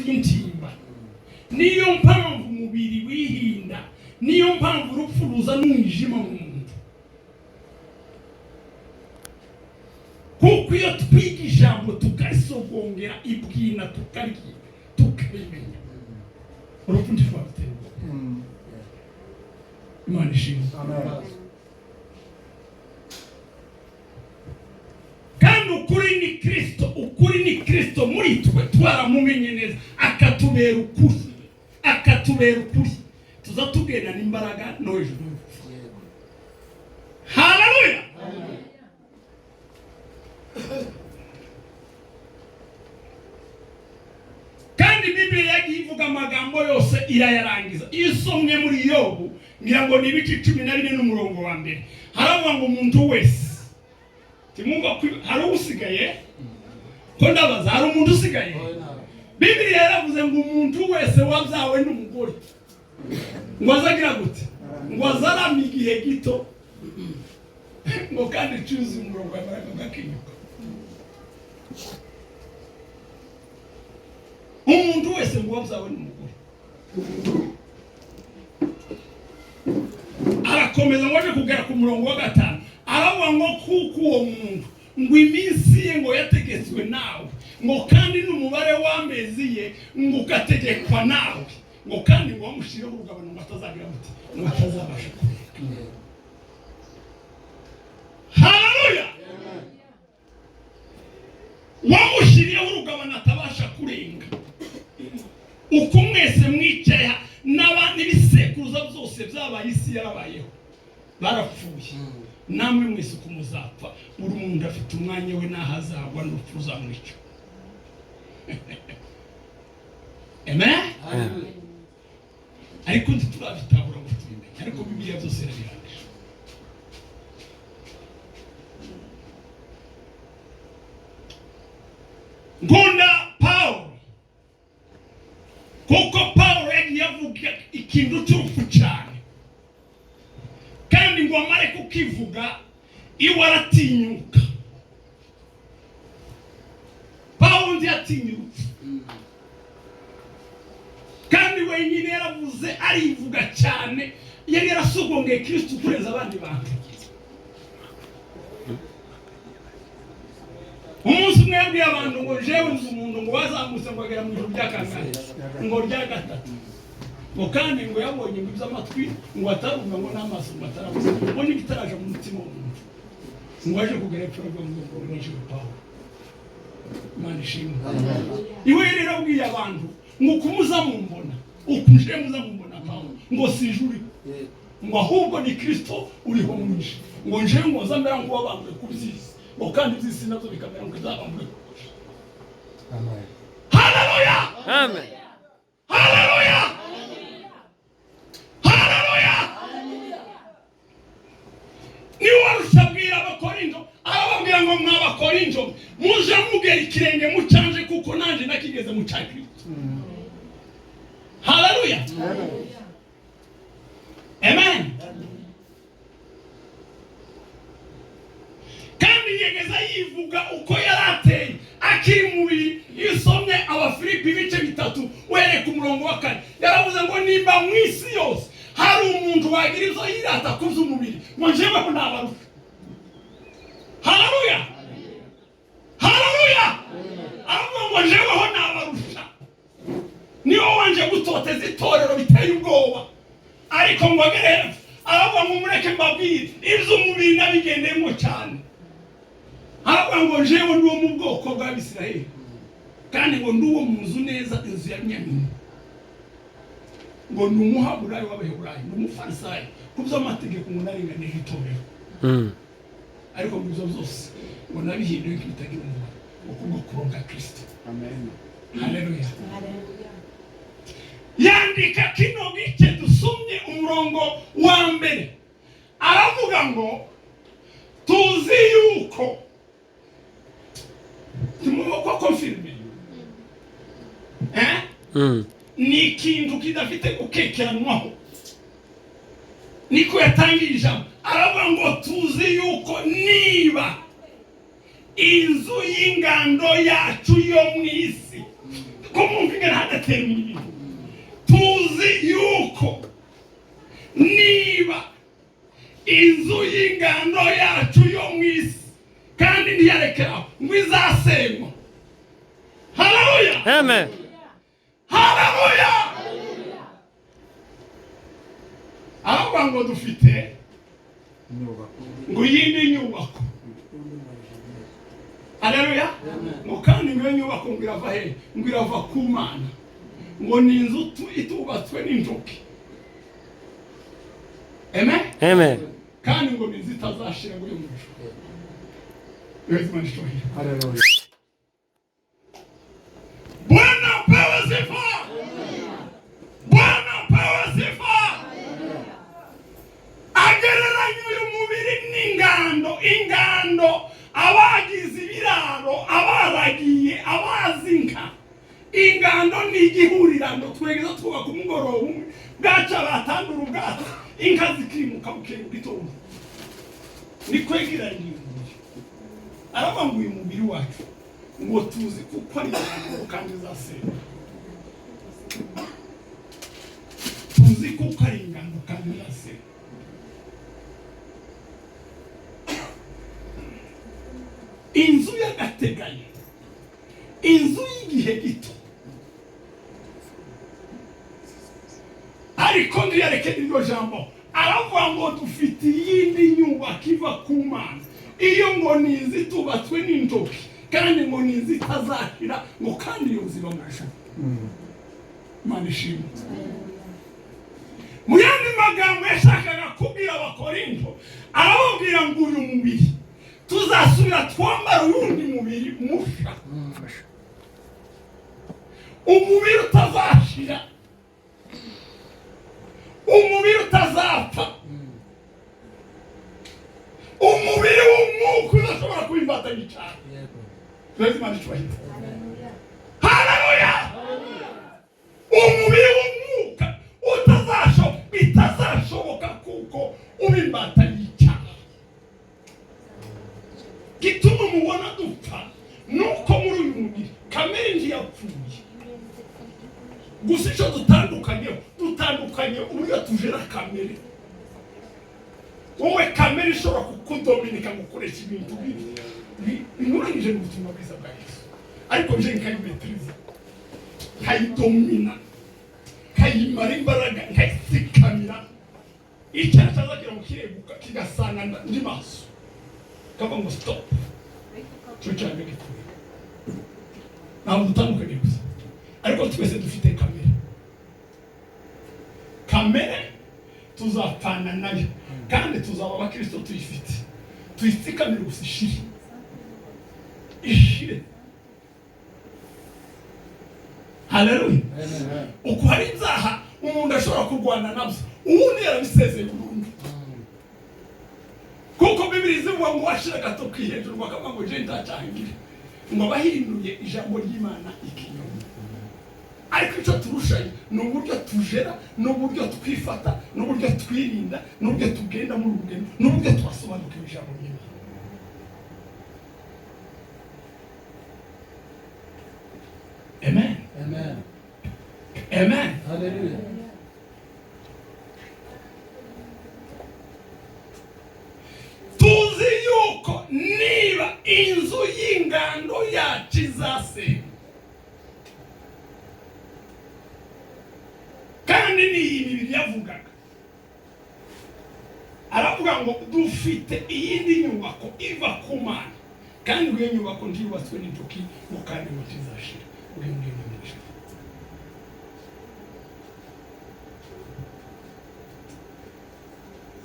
Intimba niyo mpamvu umubiri wihinda, niyo mpamvu urupfu ruza n'umwijima mu muntu, kuko iyo twiga ijambo tukarisogongera ibwina, tukaryiga, tukabimenya, urupfu ntirwabitera ubwoba. Imana ishimwe. Kandi ukuri ni Kirisito, ukuri ni Kirisito muri twe. Twaramumenye neza, akatubera ukuri, akatubera ukuri, tuza tugendana imbaraga no hejuru y'urupfu. Haleluya! Kandi Bibiliya yagiye ivuga amagambo yose irayarangiza. Iyo usomye muri Yobu, ngira ngo ni ibice 14 n'umurongo wa mbere, haravuga ngo umuntu wese, timwumva ko hari usigaye, ko ndabaza, hari umuntu usigaye? Bibiliya yaravuze ngo umuntu wese wabyawe n'umugore ngo azagira gute? Ngo azarame igihe gito, ngo kandi cuze umurongo yamaraga gakinyuka. Umuntu wese ngo wabyawe n'umugore. Arakomeza ngo aje kugera ku murongo wa gatanu, aravuga ngo kuko uwo muntu ngo iminsi ye ngo yategetswe nawe, ngo kandi n'umubare w'amezi ye ngo ugategekwa nawe, ngo kandi ngo wamushireho urugabano ngo atazagira gute? Ngo atazabasha kureka. Haleluya! Wamushyiriyeho urugabano atabasha kurenga. Uko mwese mwicaye n'ibisekuruza byose byabaye, isi yarabayeho, barapfuye, namwe mwese uko muzapfa. Buri muntu afite umwanya we n'aho azagwa n'urupfu ruzamwica. Amen. Ariko ntiturabitahura ngo tubimenye, ariko Bibiliya byose irabirangije. Nkunda Paul, kuko Paul yagiye avuga ikintu cy'urupfu cyane, kandi ngo amare kukivuga iwe aratinyuka. Paul ntiyatinya urupfu, kandi wenyine yaravuze, arivuga cyane, yari yarasogongeye Kristo kurenza abandi bantu. Umunsi umwe yabwiye abantu ngo jewe nzi umuntu ngo wazamutse ngo agera mu ijuru rya kangahe? Ngo rya gatatu. Ngo kandi ngo yabonye ngo iby'amatwi ngo atarumva, ngo n'amaso ngo atarabuze, ngo n'ibitaraje mu mutima w'umuntu. Ngo aje kugera epfo, aravuga ngo nijoro Pawulo. Imana ishimwe. Iwe rero abwiye abantu ngo ukumuza mumbona, ukuje muza mumbona Pawulo, ngo si ijuru, ngo ahubwo ni Kristo uriho mwinshi, ngo nje ngo nza mbera ngo wabambwe ku by'isi, ngo kandi iby'isi nabyo bikamera ngo izabambwe ku. Haleluya! Amen. Haleluya! Haleluya! Niwe warusha abwira Abakorinto, arababwira ngo mwa Bakorinto, muje mugera ikirenge mu canje, kuko nanje nakigeze mu ca Kristo. Haleluya! Amen. Kandi yegeza yivuga uko yari ateye akiri mu mubiri. Iyo usomye Abafilipi ibice 3 uhereye ku murongo wa 4, yaravuze ngo nimba mu isi yose hari umuntu wagira ibyo yirata ku by'umubiri, ngo njyeweho ntabarusha. Haleluya! Haleluya! Aravuga ngo njyeweho ntabarusha, niwe wanje gutoteza itorero biteye ubwoba. Ariko ngo agere hepfo, aravuga ngo mureke mbabwire, iby'umubiri nabigendeyemo cyane. Aravuga ngo njyewe ndi uwo mu bwoko bw'Abisirayeli, kandi ngo ndi uwo mu nzu neza, inzu ya Benyamini, ngo ni umuhaburayi w'Abaheburayi, ni umufarisayo ku by'amategeko, ngo naringanije itorero. Ariko ngo ibyo byose ngo nabihinduye nk'ibitagira umumaro ngo kubwo kuronka Kristo. Haleluya! Yandika kino gice dusomye, umurongo wa mbere, aravuga ngo tuzi yuko ko confirme, eh? Ni ikintu kidafite gukekeranwaho. Niko yatangiye ijambo, aravuga ngo tuzi yuko niba inzu y'ingando yacu yo mu isi, ko mwumva ingana hadateye. Kudetermina ibintu. Tuzi yuko niba inzu y'ingando yacu yo mu isi, kandi ntiyarekeraho, ngo izasenywa. Haleluya! Amen. Haleluya! Aravuga ngo dufite ngo iyindi nyubako. Haleluya! Ngo kandi ngo iyo nyubako ngo irava he? Ngo irava ku Mana, ngo ni inzu itubatswe n'intoki. Amen. Amen. Kandi ngo ni inzu itazashira, ngo yo mu ijuru. Imana icyubahiro. Haleluya. Bwana apewe sifa. Bwana apewe sifa. Agereranya uyu mubiri n'ingando. Ingando, abagize ibiraro, abaragiye, abazi inka, ingando ni igihurirano. Twegeza twubaka umugoroba umwe, bwaca batandura ubwatsi, inka zikimuka bukeye mu gitondo. Ni kwegeranya uyu mubiri. Aravuga ngo uyu mubiri wacu ngo tuzi kuko ari ingando kandi izasenywa. Tuzi kuko ari ingando kandi izasenywa. Inzu y'agateganyo, inzu y'igihe gito. Ariko ntiyareke iryo jambo, aravuga ngo dufite iyindi nyubako iva ku Mana. Iyo ngo ni inzu itubatswe n'intoki, kandi ngo ni inzu itazashira, ngo kandi iyo nzu iba mu ijuru. Imana ishimwe. Mu yandi magambo yashakaga kubwira Abakorinto, arababwira ngo uyu mubiri tuzasubira twambara uwundi mubiri musha, umubiri utazashira, umubiri utazapfa, umubiri w'umwuka udashobora kuba imbata y'icyaha. Tuweze Imana icyubahiro. Haleluya! Umubiri w'umwuka bitazashoboka kuko uba imbata y'icyaha. Gituma mubona dupfa nuko muri uyu mubiri kamere ntiyapfuye. Gusa icyo dutandukanyeho, dutandukanye uburyo tujera kamere. Wowe kamere ishobora kukudominika gukoresha ibintu bibi binyuranyije n'ubutumwa bwiza bwa Yesu, ariko nje nkayimetiriza, nkayidomina, nkayimara imbaraga, nkayitsikamira. Icyaha cyaza kugira ngo kireguka, kigasanga ndi maso, kavuga ngo stop, cyo cyane gipfuye. Ntabwo dutandukanye gusa, ariko twese dufite kamere. Kamere tuzapfana nayo, kandi tuzaba abakristo tuyifite. Tuyitsikamire gusa, ishire, ishire. Haleluya! Uko hari ibyaha umuntu ashobora kurwana nabyo, uwundi yarabisezeye burundu, kuko Bibiri zivuga ngo washira agatoki hejuru bakavuga ngo je ntacyangira, ngo abahinduye ijambo ry'Imana ikinyoma. Ariko icyo turushayo ni uburyo tujera, n'uburyo twifata, n'uburyo twirinda, n'uburyo tugenda muri urugendo, n'uburyo twasobanukiwe ijambo ry'Imana. Amen. Amen. Amen. Hallelujah. Tuzi yuko niba inzu y'ingando yacu izasenywa, kandi ni iyi mibiri yavugaga, aravuga ngo dufite iyindi nyubako iva ku Mana, kandi iyo nyubako ntiyubatswe n'intoki, ngo kandi ngo ntizashira. Uyu ngiyo ni mu ijuru.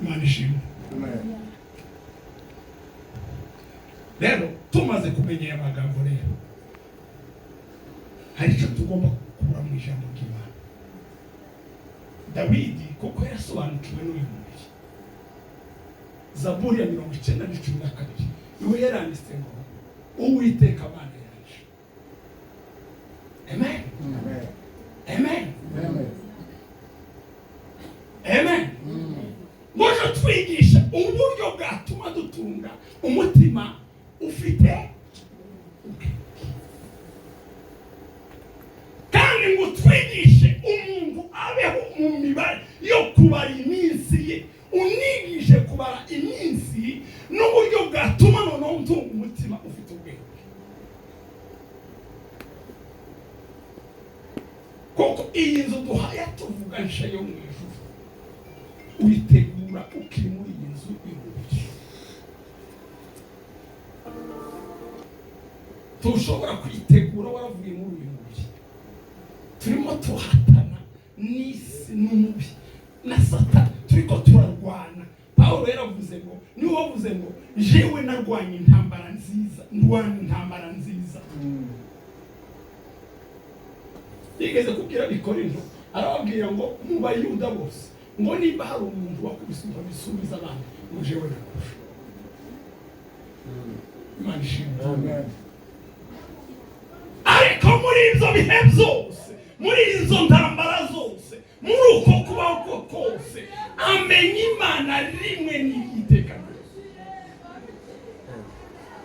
Imana ishimwe. Rero tumaze kumenya aya magambo, rero hari icyo tugomba gukura mu ijambo ry'Imana. Dawidi kuko yasobanukiwe n'uyu mubiri, Zaburi ya 90:12, niwe yaranditse ngo Uwiteka Mana yaje. Amen. Amen. Amen. Ngo twigisha uburyo bwatuma dutunga umutima ufite ubwenge, kandi ngo Utwigishe umuntu abeho mu mibare yo kubara iminsi ye, unigishe kubara iminsi n'uburyo bwatuma noneho ntunga umutima ufite ubwenge. Kuko iyi nzu duhaye tuvuga nsha yo mu ijuru, uyitegura ukiri muri iyi nzu y'umubiri. Tushobora kuyitegura waravuye muri uyu mubiri. Turimo tuhatana n'isi n'umubi na Satani, turiko turarwana. Pawulo yaravuze ngo, niwe wavuze ngo jewe narwanye intambara nziza, ndwana intambara nziza. Yigeze kubwira Abikorinto, arababwira ngo mu Bayuda bose, ngo niba hari umuntu wakubise inkoni isubiza abandi, ngo jewe nakurusha. Imana ishimwe. Ariko muri ibyo bihe byose, muri izo ntambara zose, muri uko kubaho kose, amenya Imana rimwe n'iteka ryose,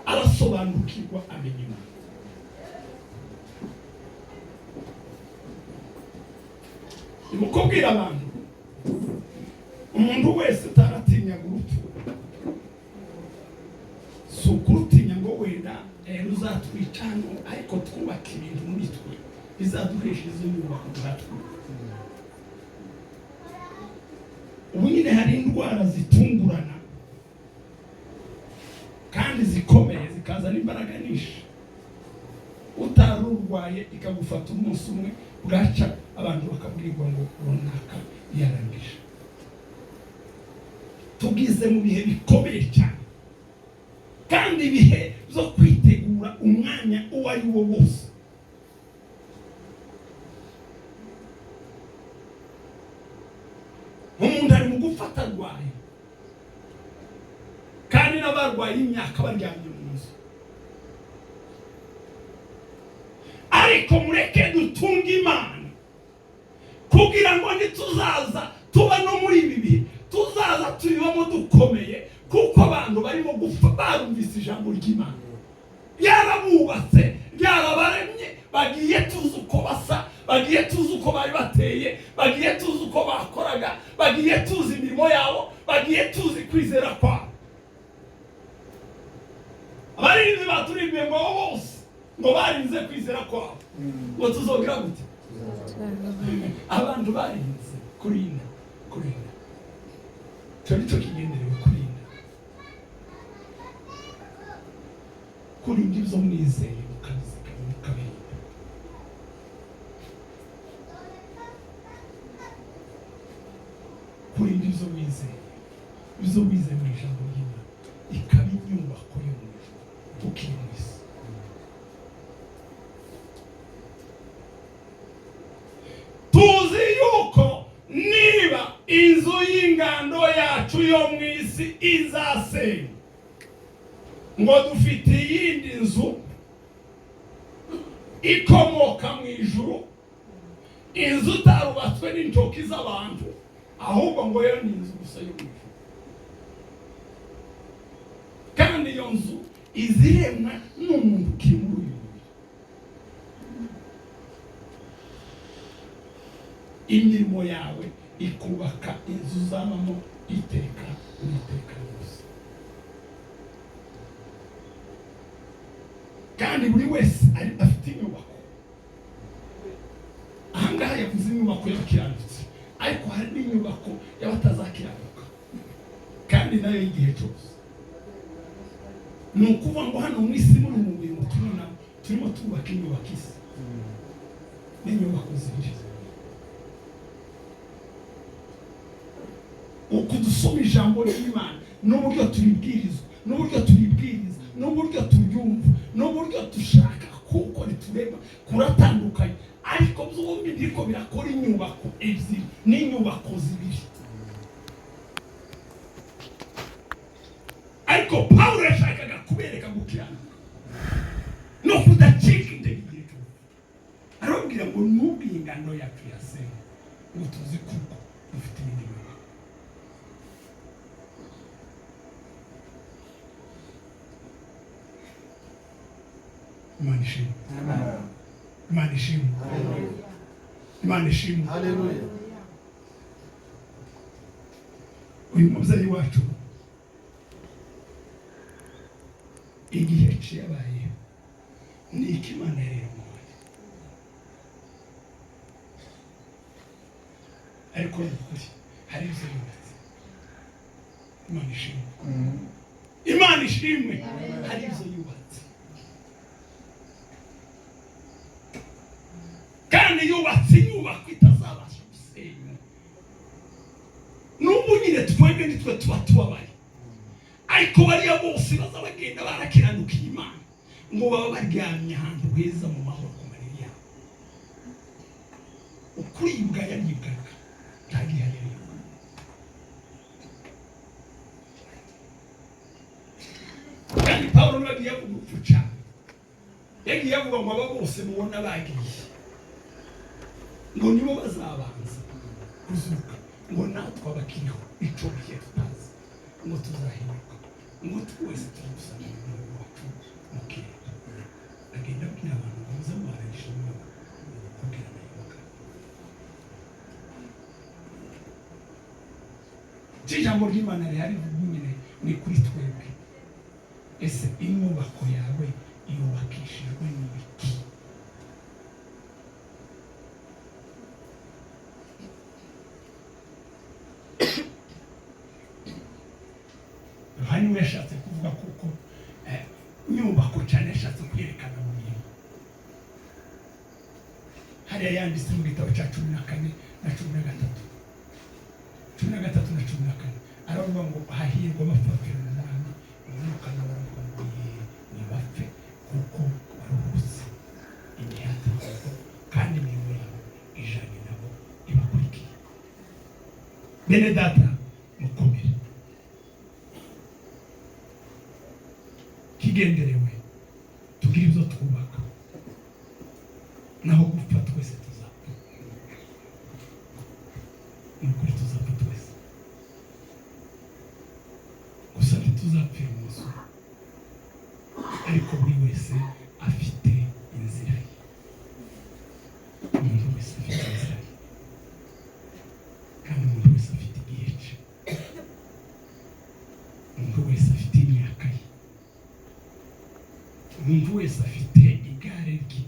arasobanukirwa, amenya Imana. Nimukubwira abantu, umuntu wese utaratinyaga urupfu, si ukurutinya ngo wenda ruzatwica hano, ariko twubaka ibintu muri twe bizaduhesha izo nyubako duhatwika. Ubu nyine hari indwara zitungurana kandi zikomeye, zikazana imbaraga nyinshi. Utari urwaye ikagufata umunsi umwe, bwaca abantu bakabwirwa ngo runaka yarangije. Tugize mu bihe bikomeye cyane, kandi ibihe byo kwitegura umwanya uwo ari wo wose. Umuntu ari mu gufata arwaye, kandi n'abarwaye imyaka baryamye mu nzu. Ariko mureke dutunge Imana, kugira ngo ntituzaza tuba no muri ibi bihe, tuzaza tubibamo dukomeye, kuko abantu barimo gupfa barumvise ijambo ry'Imana, ryarabubatse, ryarabaremye. Bagiye tuzi uko basa, bagiye tuzi uko bari bateye, bagiye tuzi uko bakoraga, bagiye tuzi imirimo yabo, bagiye tuzi kwizera kwabo. Abaririmbyi baturirimbiye ngo bose ngo barinze kwizera kwabo, ngo tuzogira gute? Abantu barinze kurinda, kurinda cyo nicyo kigenderewe, kurinda, kurinda ibyo mwizeye, mukabizigama, mukabirinda. Kurinda ibyo mwizeye, ibyo wizeye mu ijambo ry'Imana, ikaba inyubako yo mu ijuru ukiri mu isi. Tuzi yuko niba inzu y'ingando yacu yo mu isi izasenywa, ngo dufite iyindi nzu ikomoka mu ijuru, inzu itarubatswe n'intoki z'abantu, ahubwo ngo yo ni inzu gusa yo mu ijuru. Kandi iyo nzu iziremwa n'umuntu ukiri muri uyu mubiri. Imirimo yawe ikubaka inzu uzabamo iteka n'iteka ryose. Kandi buri wese afite inyubako. Ahangaha yavuze inyubako y'abakiranutsi, ariko hari n'inyubako y'abatazakiranuka, kandi nayo y'igihe cyose. Ni ukuvuga ngo hano mu isi, muri uyu mubiri tubona, turimo twubaka inyubako isi n'inyubako zibiri. Uku dusoma ijambo ry'Imana, n'uburyo turibwirizwa, n'uburyo turibwiriza, n'uburyo turyumva, n'uburyo dushaka kuko riturema kuratandukanye, ariko byombi biriko birakora inyubako ebyiri n'inyubako zibiri. Ariko Pawulo yashakaga kubereka gukiranuka no kudacika intege igihe cyose. Arababwira ngo nubwo iyi ngando yacu yasenywe, ngo tuzi kuko dufite ibindi bintu. Imana ishimwe, Imana ishimwe. Imana ishimwe. Haleluya. Uyu mubyeyi wacu, igihe cyabaye ni iki Imana yari yamuhaye, ariko ni ukuri hari ibyo yubatse. Imana ishimwe, Imana ishimwe. Hari ibyo yubatse, kandi yubatse inyubako itazabasha gusenywa. N'ubu nyine twebwe nitwe tuba tubabaye, ariko bariya bose baza bagenda barakiranukiye Imana, ngo baba baryamye ahantu heza mu mahoro ku mariri yabo. Ukuribwa yaribwaga, nta gihe yaribwa. Kandi Pawulo niwe yagiye avuga urupfu cyane, yagiye avuga ngo aba bose mubona bagiye, ngo nibo bazabanza kuzuka, ngo natwe abakiriho ico gihe tutazi, ngo tuzahinduka, ngo twese tuzagusanga mu wacu mu kirere. Agenda abwira abantu ngo muze muharangisha umwana kubwirana ayo magambo. Ijambo ry'Imana rihari nyine ni kuri twebwe. Ese inyubako yawe yubakishijwe n'ibiki? Yohani we yashatse kuvuga kuko inyubako cyane yashatse kwerekana mu mirimo. Hariya yanditse mu gitabo cya 14 na 13, 13 na 14, aravuga ngo hahirwa abapfapfira mu Mwami, umwuka nawe aravuga ngo nibapfe kuko baruhutse imihati yabo, kandi imirimo yabo ijanye nabo ibakurikiye. Bene data, mukomere. Kigenderewe tugire ibyo twubaka, naho gupfa twese tuzapfa. Ni ukuri tuzapfa twese, gusa ntituzapfira umunsi umwe, ariko buri wese afite inzira ye. Umuntu wese afite inzira ye, kandi umuntu wese afite igihe cye, umuntu wese afite imyaka ye, umuntu wese afite igare rye.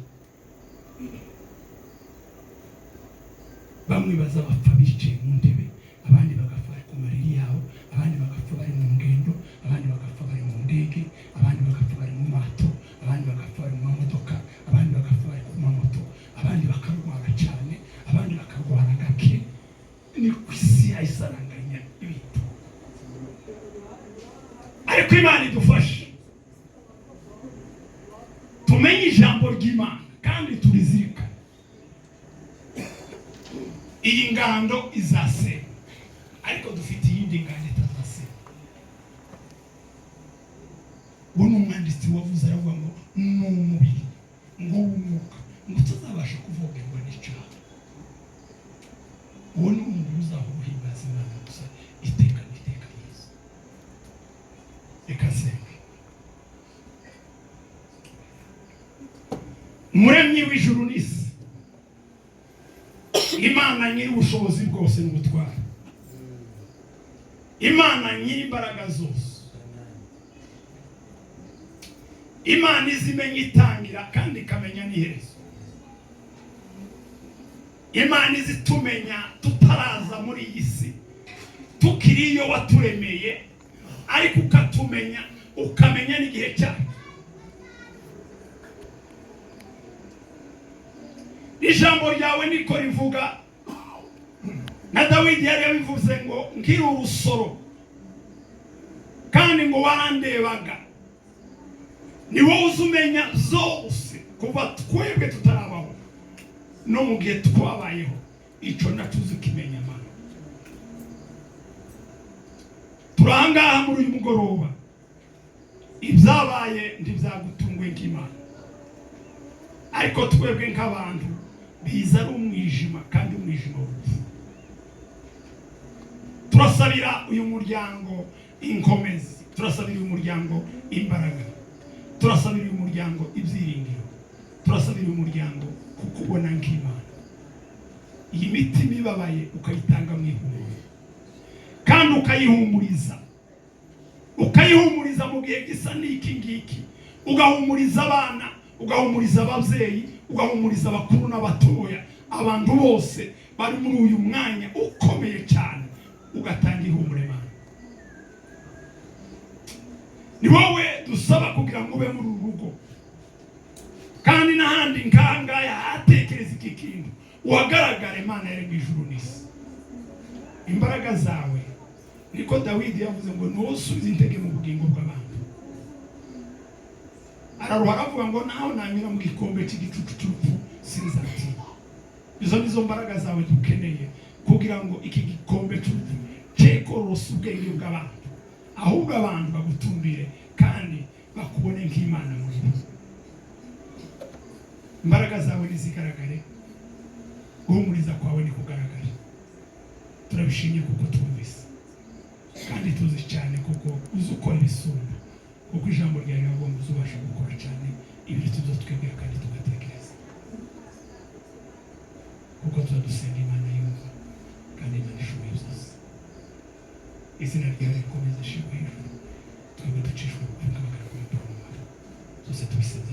Bamwe baza bapfa bicaye mu ntebe, abandi bagapfa bari ku mariri yabo, abandi bagapfa bari mu ngendo, abandi bagapfa bari mu ndege, abandi bagapfa bari mu mato, abandi bagapfa bari mu mamodoka, abandi bagapfa bari ku mamoto, abandi bakarwara cyane, abandi bakarwara gake. Ni ku isi yayisaranganya ibintu, ariko Imana idufashe tumenye ijambo ry'Imana kandi turizirikane. Iyi ngando izasenya, ariko dufite iyindi ngando itazasenya. Uwo ni umwanditsi wavuze, aravuga ngo ni umubiri ngo w'umwuka, ngo utazabasha kuvogerwa n'icyaha. Uwo ni umubiri uzahora uhimbaza Imana gusa iteka n'iteka ryose. Reka nsenge. Umuremyi w'ijuru n'isi, Imana nyiri ubushobozi bwose n'ubutware, Imana nyiri imbaraga zose, Imana izimenya itangira kandi ikamenya n'iherezo, Imana izitumenya tutaraza muri iyi si, tukiri iyo waturemeye, ariko ukatumenya, ukamenya n'igihe cyacu. Ijambo ryawe niko rivuga, na Dawidi yari yabivuze ngo nkiri urusoro, kandi ngo warandebaga. Ni wowe uzi umenya zose kuva twebwe tutarabaho no mu gihe twabayeho, ico naco uzi ukimenya. Mana, turi ahangaha muri uyu mugoroba, ibyabaye ntibyagutunguye nk'Imana, ariko twebwe nk'abantu biza ari umwijima, kandi umwijima w'urupfu. Turasabira uyu muryango inkomezi, turasabira uyu muryango imbaraga, turasabira uyu muryango ibyiringiro, turasabira uyu muryango kukubona nk'Imana. Iyi mitima ibabaye ukayitanga mu ihumure, kandi ukayihumuriza, ukayihumuriza mu gihe gisa n'iki ngiki, ugahumuriza abana, ugahumuriza ababyeyi, ugahumuriza abakuru n'abatoya, abantu bose bari muri uyu mwanya ukomeye cyane, ugatanga ihumure. Mana, ni wowe dusaba kugira ngo ube muri uru rugo kandi n'ahandi nkangaya hatekereza iki kintu, uhagaragare. Imana yari mu ijuru n'isi, imbaraga zawe, niko Dawidi yavuze ngo ntusubize intege mu bugingo bw'abantu. Araruha, aravuga ngo naho nanyura mu gikombe cy'igicucu cy'urupfu sinzatinya. Izo nizo mbaraga zawe dukeneye kugira ngo iki gikombe cy'urupfu cye kororosa ubwenge bw'abantu, ahubwo abantu bagutumbire kandi bakubone nk'Imana muri bo. Imbaraga zawe nizigaragare, guhumuriza kwawe nikugaragare. Turabishimye kuko twumvise kandi tuzi cyane kuko uzi ukora ibisumba, kuko ijambo ryawe riravuga ngo uzubasha gukora cyane ibiruta ibyo twibwira kandi tugatekereza, kuko tuba dusenga Imana yumva kandi Imana ishoboye byose. Izina ryawe rikomeze ishimwe hejuru, twebwe ducishwe bugufi nk'abagaragu b'imana, byose tubisenze.